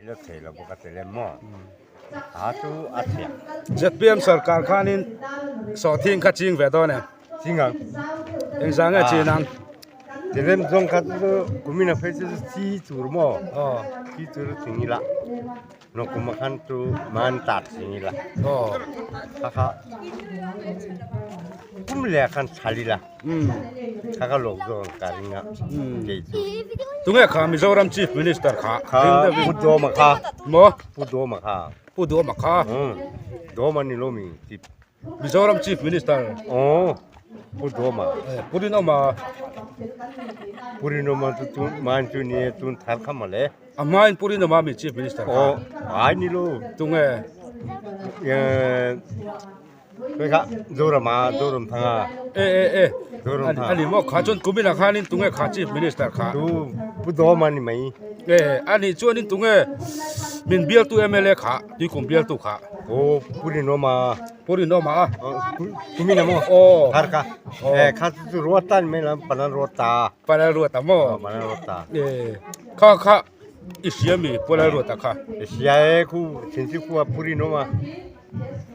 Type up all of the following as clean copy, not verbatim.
La thei lo bawk a ti lem maw? A chu a chhia. ZPM sarkar khanin sawhthing kha ching ve dawn em? Ching ang. Engzah nge chin ang? Ti lem zawng kha chu kumin a phei chu chi tur maw? Aw. Chi tur ching ila. Nakum a khan chu man tat ching ila. Aw. Kha kha kum leh khan chhal ila. Kha kha lawk zawk ang ka ring a kei chu. Tunge kha Mizoram Chief Minister kha? Kha Pu Dawma kha. Maw? Pu Dawma kha. Pu Dawma kha. Dawma ni lo mi Chief. Mizoram Chief Minister. Aw Pu Dawma. Pu Rinawma. Pu Rinawma chu tun man chu ni e tun thar kha mawle. A hmain Pu Rinawma mi Chief Minister kha. Aw ai ni lo. Tunge? Koi kha Zorama Zoramthanga. E e e. Zoramthanga. Ani maw kha chuan kumin ah khanin tunge kha Chief Minister kha. Tu Pu Dawma ni mai. E ani chuanin tunge min bialtu MLA kha tuikum bialtu kha. Aw Pu Rinawma. Pu Rinawma a. Kumin ah maw. Aw. Thar kha. E kha chu chu Ruata ni mai lam Panan Ruata. Panan Ruata maw. Panan Ruata. E kha kha i hria mi Pu Lalruata kha. I hria e khu Thinsi khua Pu Rinawma.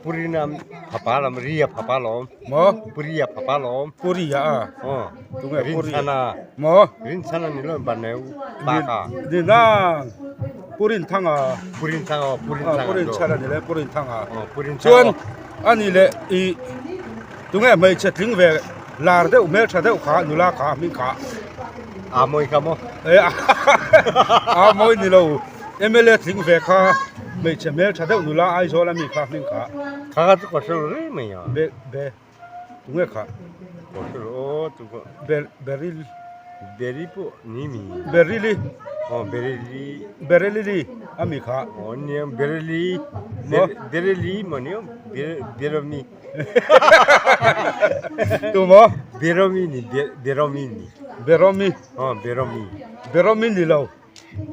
Purina phapa lam ria phapa lawm. Maw? Puria phapa lawm. Puria a. Aw. Tunge Puria. Rinchhana. Maw? Rinchhana ni lo ban neu pa kha. Ni nang. Purin thanga. Purin thanga aw Purin thanga. Purin chhana ni le Purin thanga. Aw Purin thanga. Chuan ani le i tunge hmeichhe tling ve lar deuh hmeltha deuh kha nula kha hming kha. A mawi kha maw? E a mawi ni lo. MLA tling ve kha hmeichhe hmel tha deuh nula Aizawl ami kha hming kha. Kha kha chu ka hre lo reng mai a. Be be tunge kha? Ka hre lo aw tu kha. Be beril. Beri pawh ni mi. Berili. Aw berili. Berelili ami kha. Aw nia berili. Berili maw nia beromi. Tu maw? Beromi ni beromi ni. Beromi. Aw beromi. Beromi ni lo.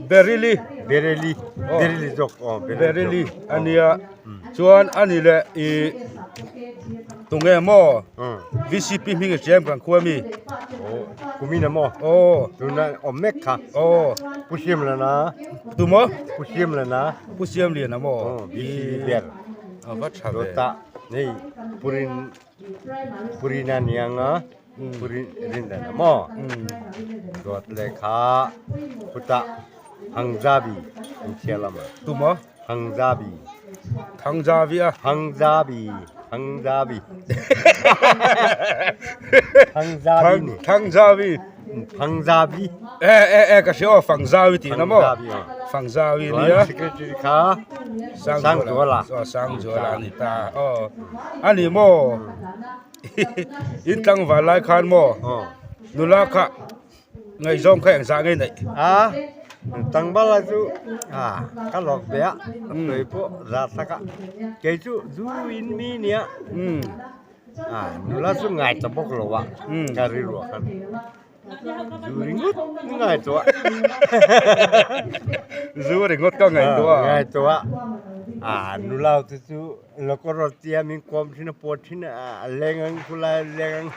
Berili. Berili. Berili zawk aw Berili a nia chuan a ni leh ih tunge maw VCP hming i hriam kan khua mi aw kumin a maw aw tuna awm mek kha aw Pu Siamliana tu maw Pu Siamliana Pu Siamliana maw aw VCP ber a va tha ve ta nei Purin Purina nianga Purin Rindana maw dawt leh kha khutah Hangzabi an chhiar lam a. Tu maw? Hangzabi. Thangzabi a. Hangzabi. Hangzabi. Thangzabi ni. Thangzabi. Thangzabi. E e e ka hria aw Fangzawi tih na maw? Fangzabi aw. Fangzawi nia. Secretary kha Sangzuala. Sangzuala a ni ta. Aw. A ni maw? In tlangval lai khan maw? Nula kha ngaihzawng kha engzah nge neih? A tlangval chu a ka lawk ve a sawi pawh za tak a kei chu zu in mi nia a nula chu ngai ta bawk lo a ka rilru ah khan zu ringawt ngai tawh a zu ringawt ka ngaihtuah a ngaihtuah a nula te chu. Lokawr tia min kawm thin a pawt thin a a leng ang khulai leng ang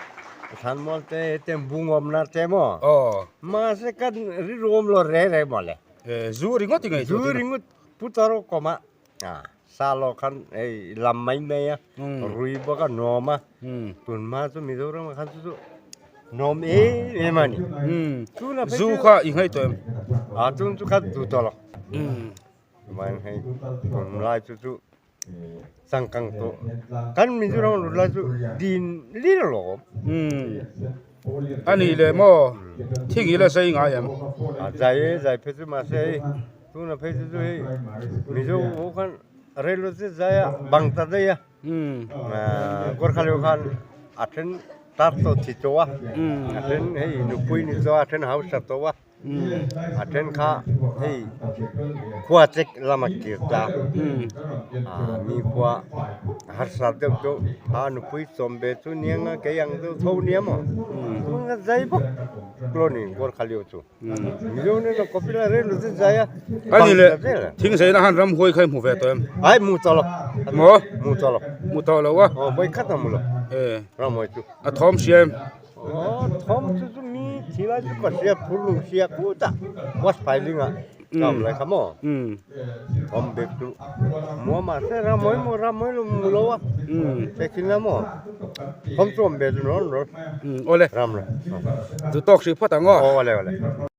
thlanmual te te bung awmna te maw aw mahse kan rilru awm lo reng reng maw le e zu ringawt i ngaihtuah zu ringawt putar aw kawm a a sa lo khan hei lam mai mai a rui bawk a nuam a tunhma chu Mizoram ah khan chu chu nuam em em a ni zu kha i ngaihtuah em a chun chu kha duh tawh lo Chuan hei tunlai chu chu changkang tawh kan Mizoram lut lai chu din lir a lawm. A nih leh maw thing hi la zai ngai em? A zai e zai phei chu mahse hei tuna phei chu chu hei Mizo ho khan reilo te zai a bang ta daih a Gorkha leu khan a then tar tawh thi tawh a a then hei nupui ni tawh a a then hausa tawh a. A then kha hei khua chek lama kir ta mi khua harsa deuh deuh a nupui chawm ve chu niang a kei ang deuh tho nia maw tuna zai bawk lo ni Gorkha lio chu Mizo nena copy la reng lo chu zai a ani le thing zaina han ramhuai kha i hmu ve tawh em ai hmu tawh lo maw hmu tawh lo hmu tawh lo a aw vawi khat a hmu lo e ramhuai chu a thawm hria em. Aw thawm chu chu mi thil a chu ka hria phur lung hria kut a wash filing ah. Ka awm lai kha maw? Awm bik chu mua mahse ramhawi maw ramhawi lo mu lo a thekhin a maw thawm chu awm ve chu nawn rawn Awle ram lo. Duhtawk hrih phawt ang aw. Awle awle.